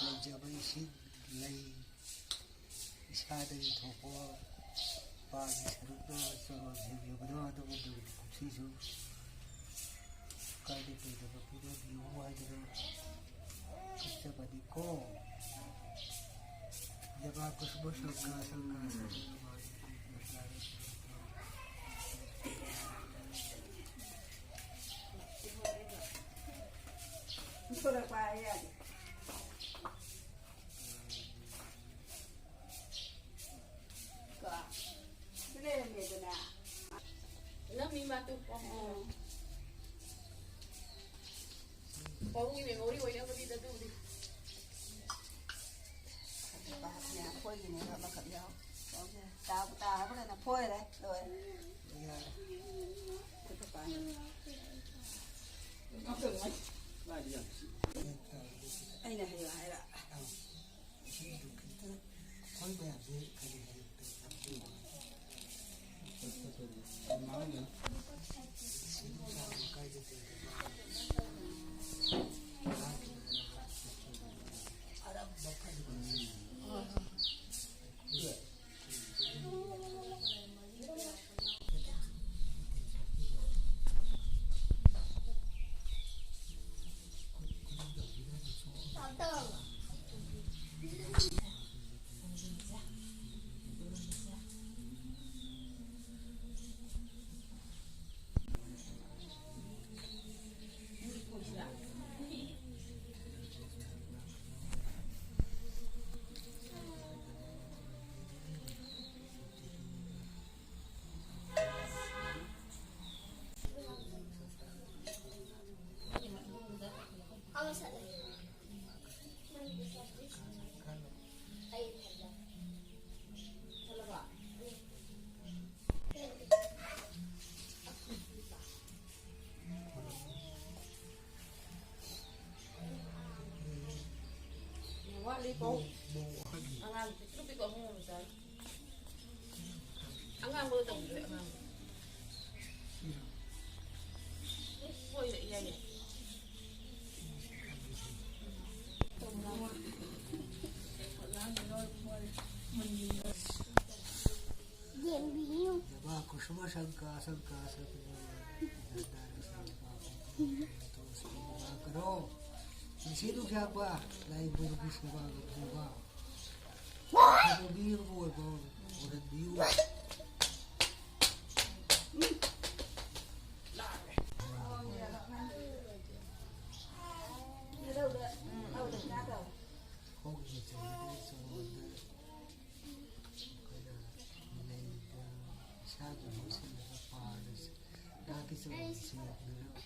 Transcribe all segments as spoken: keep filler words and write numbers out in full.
ꯂꯩꯖꯕ ꯏꯁꯤꯡ ꯂꯩ, ꯏꯁꯥꯗꯒꯤ ꯊꯣꯛꯄ ꯄꯥꯒꯤ ꯁꯔꯨꯛꯅ ꯆꯣꯔꯣꯟ ꯁꯦꯝꯖꯕꯗꯣ ꯑꯗꯨꯒꯨꯝꯕꯗꯨꯅꯤ꯫ ꯀꯨꯝꯁꯤꯁꯨ ꯀꯥꯏꯗ ꯀꯩꯗꯕ ꯄꯤꯅꯕꯤꯌꯨ ꯍꯥꯏꯗꯅ ꯀꯠꯆꯕꯅꯤꯀꯣ꯫ ꯖꯒꯥ ꯀꯨꯁꯨꯃ ꯁꯪꯒꯥ ꯁꯪꯒꯥ ꯁꯪꯒꯥ ꯊꯣꯔꯛꯄ ꯍꯥꯏ ꯌꯥꯗꯦ꯫ ꯀꯣ? ꯁꯤ ꯂꯩꯔꯝꯃꯦꯗꯅ꯫ ꯅꯝꯃꯤ ꯃꯥ ꯇꯨ꯫ ꯎꯝ꯫ ꯄꯥꯕꯨꯡꯒꯤ memory ꯑꯣꯏꯅꯕꯅꯤꯗ ꯑꯗꯨꯕꯨꯗꯤ꯫ ꯑꯗꯨ ꯄꯥꯛꯅꯦ ꯑꯩꯈꯣꯏꯒꯤꯅꯦꯕ ꯑꯃꯈꯛ ꯌꯥꯎ-, ꯌꯥꯎꯖꯔꯦ꯫ ꯇꯥꯕꯨ ꯇꯥꯔꯕ ꯀꯩꯅꯣ ꯐꯣꯏꯔꯦ, ꯂꯣꯏꯔꯦ꯫ ꯈꯨꯠꯇ ꯄꯥꯏꯔꯦ꯫ ꯑꯩꯅ ꯍꯌꯦꯡ ꯍꯥꯏꯔꯛ꯫ ꯑꯉꯥꯡ ꯄꯤꯛꯇ꯭ꯔꯨ ꯄꯤꯛꯄ ꯑꯍꯨꯝ ꯑꯃ ꯆꯥꯔꯤ꯫ ꯑꯉꯥꯡꯕꯗꯣ ꯇꯧꯕꯤꯔꯣ, ꯑꯉꯥꯡꯕ꯫ ꯍꯣꯏ, ꯏꯌꯥ, ꯏꯌꯥ꯫ ꯌꯦꯡꯕꯤꯌꯨ꯫ ꯀꯨꯁꯨꯃ ꯁꯪꯀꯥ ꯁꯪꯀꯥ ꯁꯪꯀꯥ ꯁꯪꯀꯥ ꯀꯔꯣ꯫ ꯅꯨꯡꯁꯤ ꯅꯨꯡꯁꯥꯕ ꯂꯥꯏꯕꯨ ꯅꯨꯄꯤ ꯁꯦꯕꯥ ꯉꯝꯖꯕ꯫ ꯍꯅꯨꯕꯤ ꯑꯃ ꯑꯣꯏꯕ ꯑꯣꯏꯍꯟꯕꯤꯌꯨ꯫ ꯍꯧꯈꯤꯕ ꯆꯍꯤꯗ ꯆꯥꯎꯕꯗ ꯑꯩꯈꯣꯏꯅ ꯂꯩꯔꯤꯕ ꯏꯁꯥꯒꯤ ꯃꯍꯨꯠ ꯁꯤꯜꯂꯒ ꯄꯥꯔꯁꯤ꯫ ꯅꯍꯥꯛꯀꯤ ꯆꯥꯎꯕ ꯁꯤꯜꯂꯛꯅꯔꯕ꯫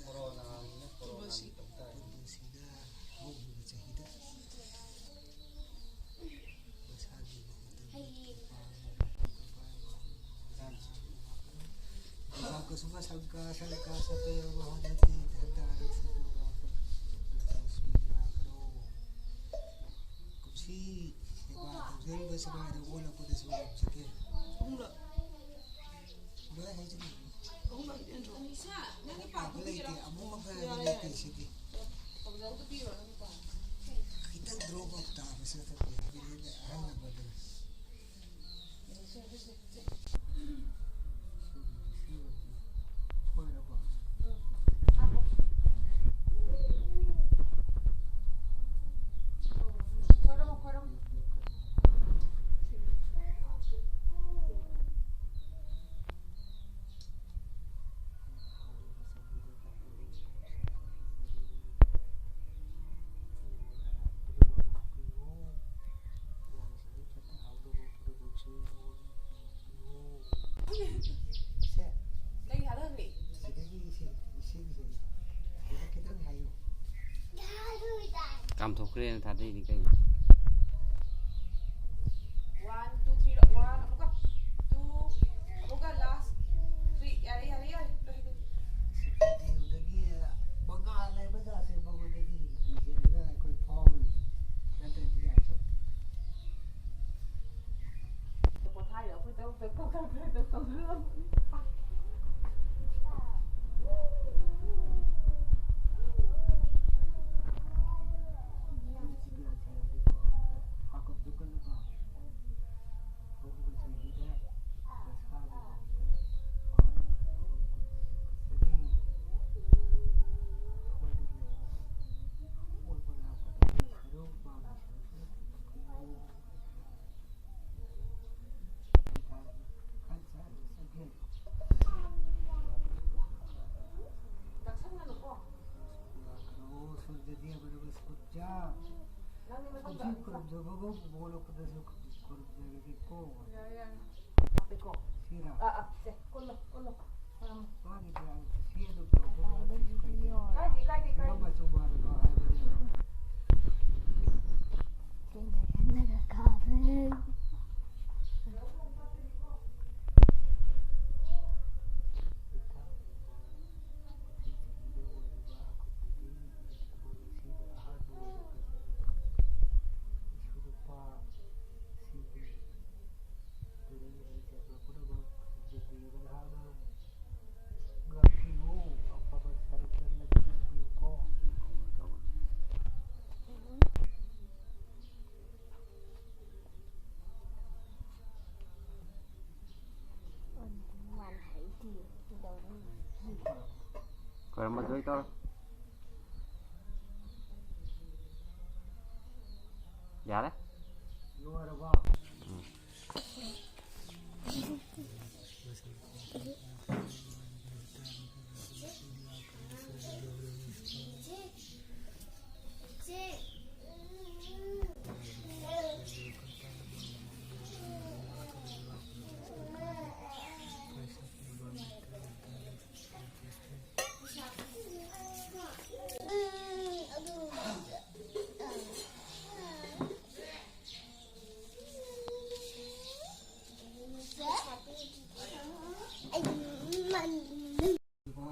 ꯀꯣꯔꯣꯅꯥꯅꯤꯅ, ꯀꯣꯔꯣꯅꯥꯒꯤ ꯇꯧ ꯇꯥꯔꯦ꯫ ꯄꯨꯟꯁꯤꯗ ꯍꯧꯈꯤꯕ ꯆꯍꯤꯗ ꯃꯁꯥꯒꯤ ꯃꯍꯨꯠꯇ ꯅꯨꯄꯥ ꯑꯃ ꯅꯨꯄꯥ ꯑꯃ ꯀꯁꯨꯃ ꯁꯪꯀꯥ ꯁꯪꯀꯥ ꯁꯄꯦꯔ ꯃꯍꯥꯅꯟꯗꯤ ꯙꯟꯗꯥꯔ ꯁꯦꯕꯥ ꯀꯨꯝꯁꯤ ꯁꯦꯕꯥ ꯇꯧꯖꯔꯤꯕ ꯁꯦꯕꯥꯗ ꯑꯣꯜꯂꯛꯄꯗꯁꯨ ꯌꯥꯝꯖꯒꯦ꯫ ꯑꯍꯨꯝꯂꯛ꯫ ꯂꯣꯏ ꯍꯥꯏꯖꯤꯜꯂꯨ꯫ ꯑꯍꯨꯝꯂꯛ ꯍꯦꯟꯗ꯭ꯔꯣ? ꯑꯃꯨꯛ ꯂꯩꯇꯦ, ꯑꯃꯨꯛ ꯍꯥꯏꯕ ꯂꯩꯇꯦ ꯁꯤꯗꯤ꯫ ꯈꯤꯇꯪ drop out ꯇꯥꯕꯁꯦ ꯈꯪꯗꯦ꯫ ꯑꯍꯜ ꯂꯃꯟꯗ꯫ ꯌꯥꯝ ꯊꯣꯛꯈ꯭ꯔꯦꯅ ꯊꯥꯗꯩꯅꯤ ꯀꯩꯅꯣ꯫ One, two, three, one, ꯑꯃꯨꯛꯀ, two, ꯑꯃꯨꯛꯀ last, three꯫ ꯌꯥꯔꯦ, ꯌꯥꯔꯦ, ꯌꯥꯔꯦ, ꯂꯣꯏꯔꯦ꯫ ꯁꯤꯗꯒꯤ ꯃꯉꯥꯜ ꯍꯥꯏꯕ ꯖꯥꯠꯁꯦ ꯃꯉꯣꯟꯗꯒꯤ ꯌꯦꯡꯉꯒ ꯑꯩꯈꯣꯏ ꯐꯥꯎꯔꯤꯅꯤ꯫ ꯅꯠꯇ꯭ꯔꯗꯤ ꯌꯥꯏ ꯆꯠꯇꯦ꯫ ꯄꯣꯊꯥꯔꯤꯕ ꯑꯩꯈꯣꯏ ꯇꯔꯨꯛ ꯇꯔꯨꯛ ꯇꯧꯁꯜꯂꯝꯕꯅꯤ꯫ ꯅꯛꯁꯟꯒꯅꯨꯀꯣ꯫ ꯅꯪꯗꯤ ꯃꯊꯪꯗ ꯍꯧꯖꯤꯛ ꯈꯨꯔꯨꯝꯖꯕꯒꯨꯝ ꯄꯣꯛꯂꯛꯄꯗꯁꯨ ꯈꯨꯔꯨꯝꯖꯔꯒꯦꯀꯣ꯫ ꯌꯥꯔꯦ, ꯌꯥꯔꯦ꯫ ꯍꯥꯞꯄꯦꯀꯣ꯫ ꯁꯤꯔꯥ? ꯑꯥ, ꯑꯥ, ꯁꯦ, ꯀꯨꯜꯂꯣ, ꯀꯨꯜꯂꯣ꯫ ꯎꯝ꯫ ꯃꯥꯒꯤꯗꯤ ꯁꯤ ꯑꯗꯨꯝ ꯇꯧꯕ ꯀꯥꯏꯗꯦ, ꯀꯥꯏꯗꯦ, ꯀꯥꯏꯗꯦ꯫ ꯃꯆꯨ ꯃꯥꯟꯅꯕ ꯍꯥꯏꯕꯅꯦꯕ꯫ ꯈꯣꯏꯔꯝꯕꯗꯣ ꯑꯩ ꯇꯧꯔꯣ꯫ ꯌꯥꯔꯦ꯫ ꯎꯝ꯫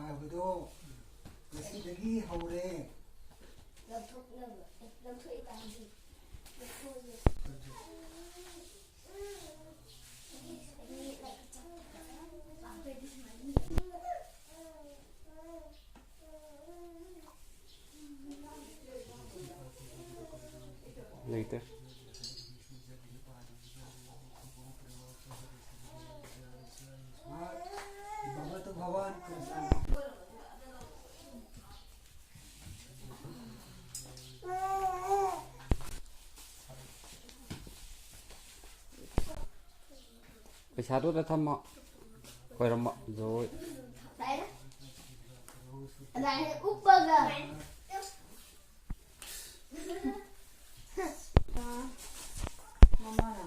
ꯍꯥꯏꯕꯗꯣ ꯉꯁꯤꯗꯒꯤ ꯍꯧꯔꯦ꯫ ꯂꯧꯊꯣꯛꯅꯕ, ꯑꯦ, ꯂꯧꯊꯣꯛꯏꯀꯥꯟꯗꯤ꯫ ꯂꯧꯊꯣꯛꯑꯒꯦ꯫ ꯂꯩꯇꯦ꯫ ꯄꯩꯁꯥꯗꯨꯗ ꯊꯝꯃꯣ꯫ ꯈꯣꯏꯔꯝꯃꯣ꯫ ꯖꯣꯏ꯫ ꯑꯗꯥꯏꯅ ꯎꯞꯄꯒ꯫ ꯃꯃꯥꯅ꯫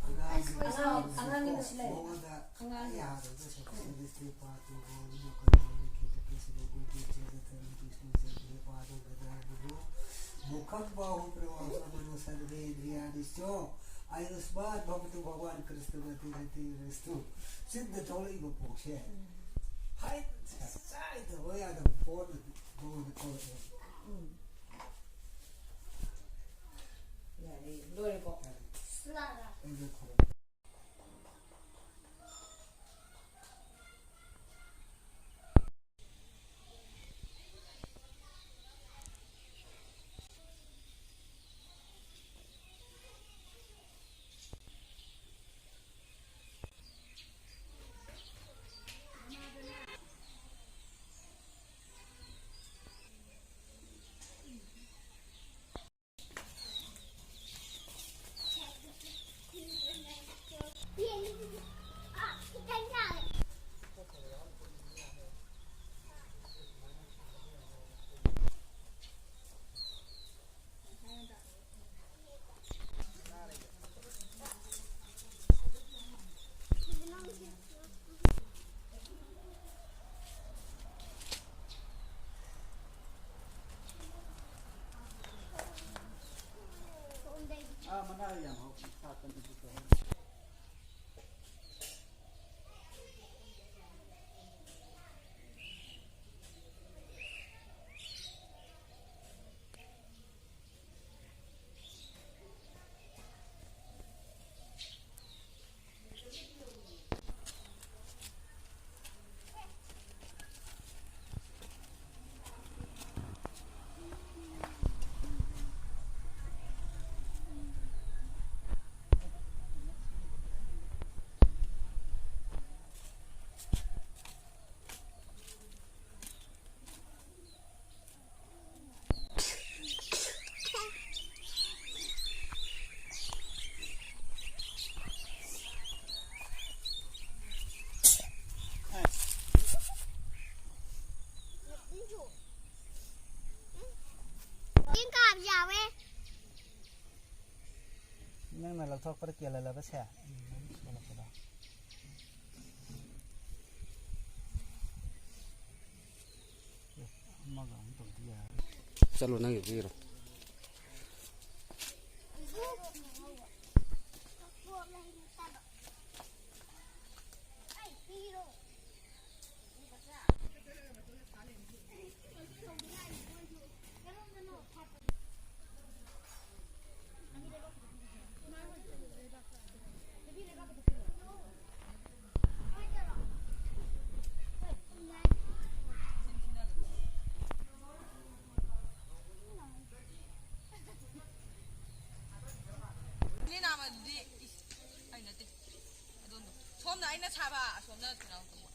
ꯑꯉꯥꯡꯒꯤ ꯑꯉꯥꯡ-, ꯑꯉꯥꯡꯒꯤꯗꯁꯨ ꯂꯩꯔꯦ꯫ ꯃꯉꯣꯟꯗ ꯑꯉꯥꯡꯒꯤ꯫ ꯑꯩ ꯍꯥꯟꯅꯗ ꯁꯛꯆꯤꯟꯗꯁꯦ ꯄꯥꯠꯇꯨ ꯍꯣꯡꯗꯨꯅ ꯀꯩꯅꯣ ꯂꯩꯈꯤꯗ ꯀꯩꯁꯨ ꯂꯧꯕꯤꯗꯦ ꯆꯦꯗ ꯊꯝꯃꯤ ꯀ꯭ꯔꯤꯁꯅ ꯆꯦꯗ ꯄꯥꯠꯇꯨ ꯀꯗꯥꯏꯗꯅꯣ? ꯃꯨꯈꯝ ꯕꯥꯍꯨ ꯄ꯭ꯔꯚꯥꯁ ꯃꯅꯣ ꯁꯔꯕꯦ ꯏꯟꯗ꯭ꯔꯤꯌꯥꯅꯤꯁꯨ ꯑꯌꯨꯁꯃꯥꯟ ꯚꯕꯇꯨ ꯚꯒꯋꯥꯟ ꯀ꯭ꯔꯤꯁꯅ ꯃꯇꯤ ꯔꯇꯤ ꯔꯤꯁꯇꯨ꯫ ꯆꯤꯟꯗ ꯊꯣꯛꯂꯛꯏꯕ ꯄꯣꯛꯁꯦ꯫ ꯎꯝ꯫ ꯍꯥꯏ, ꯆꯥꯏꯗꯕ ꯌꯥꯗꯕ ꯄꯣꯠ ꯑꯃꯗꯤ ꯃꯉꯣꯟꯗ ꯊꯣꯛꯂꯛꯑꯦ꯫ ꯎꯝ꯫ ꯌꯥꯔꯦ, ꯂꯣꯏꯔꯦꯀꯣ? ꯌꯥꯔꯦ꯫ ꯑꯩꯅ ꯈꯨꯔꯨꯝ- ꯑꯥ, ꯃꯅꯥ ꯌꯥꯝ ꯍꯥꯎ-, ꯁꯥꯠꯄꯅꯤ ꯑꯗꯨꯗꯣ꯫ ꯂꯧꯊꯣꯛꯄꯗ ꯀꯦꯜꯍꯜꯂꯕꯁꯦ꯫ ꯎꯝ, ꯁꯣꯜꯂꯛꯄꯗ꯫ ꯑꯦ, ꯑꯃꯒ ꯑꯃꯨꯛ ꯇꯧꯗꯤ ꯌꯥꯔꯦ꯫ ꯆꯠꯂꯣ, ꯅꯪꯒꯤ ꯄꯤꯔꯣ꯫ ꯁꯣꯝꯅ ꯑꯩꯅ ꯁꯥꯕ, ꯑꯁꯣꯝꯅ ꯀꯩꯅꯣ ꯇꯧꯕ꯫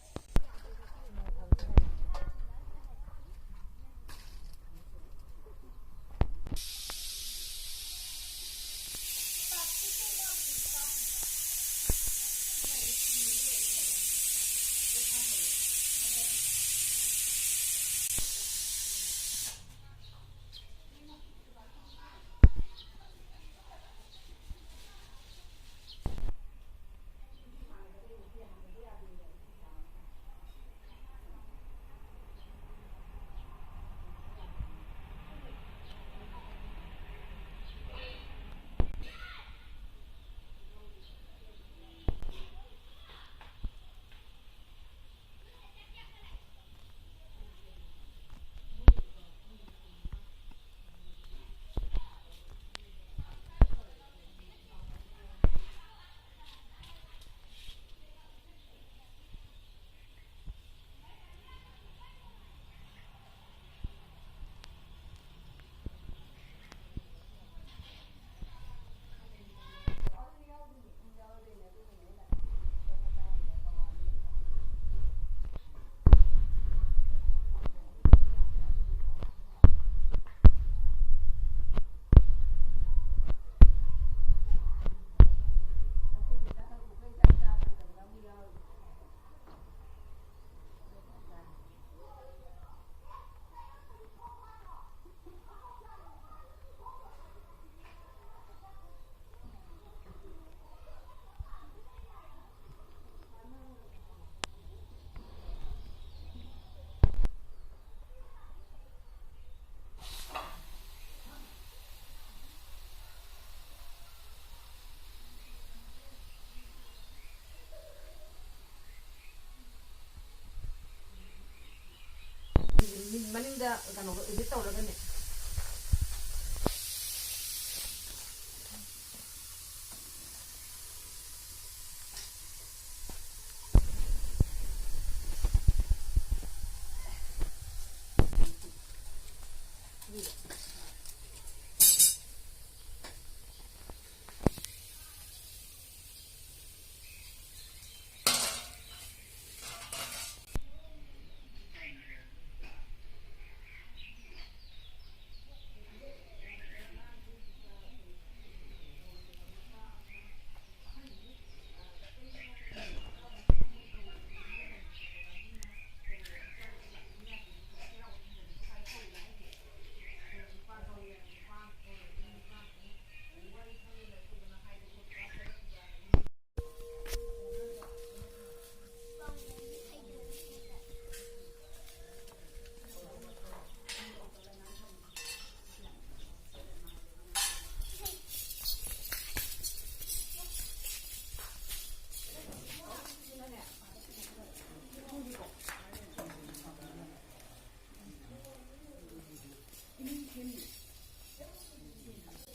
ꯀꯩꯅꯣꯒ edit ꯇꯧꯔꯒꯅꯦ꯫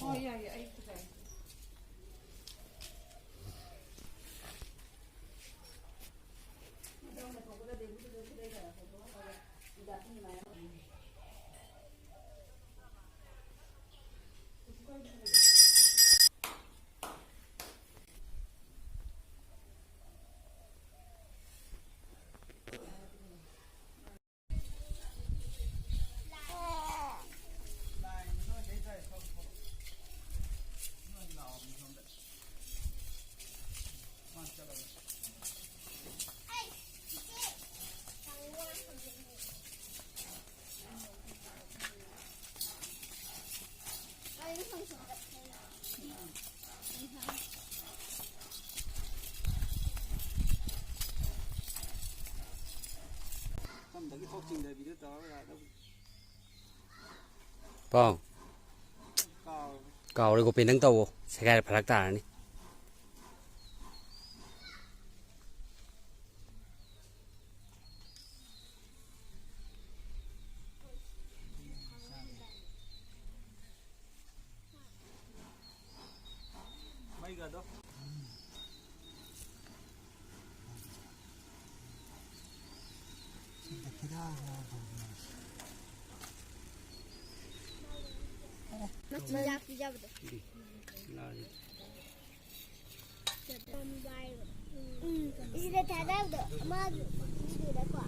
ꯍꯣꯏ, ꯌꯥꯏꯌꯦ, ꯑꯩ ꯐꯖꯩ꯫ ꯁꯣꯝꯗꯒꯤ ꯊꯣꯛ ꯆꯤꯡꯗꯕꯤꯗ ꯇꯧꯔꯒ ꯑꯗꯨꯝ ꯄꯥꯎ꯫ ꯀꯥꯎꯔꯦ꯫ ꯀꯥꯎꯔꯦ, ꯒꯣꯄꯦꯟꯗꯪ ꯇꯧꯋꯣ, ꯁꯦꯒꯥꯏꯔ ꯐꯔꯛ ꯇꯥꯔꯅꯤ꯫ ꯃꯆꯤꯟꯖꯥꯛ ꯄꯤꯖꯕꯗꯣ꯫ ꯎꯝ, ꯁꯤꯗ ꯊꯥꯗꯕꯗꯣ ꯃꯥꯒꯤ ꯃꯀꯨꯗꯨꯗꯀꯣ꯫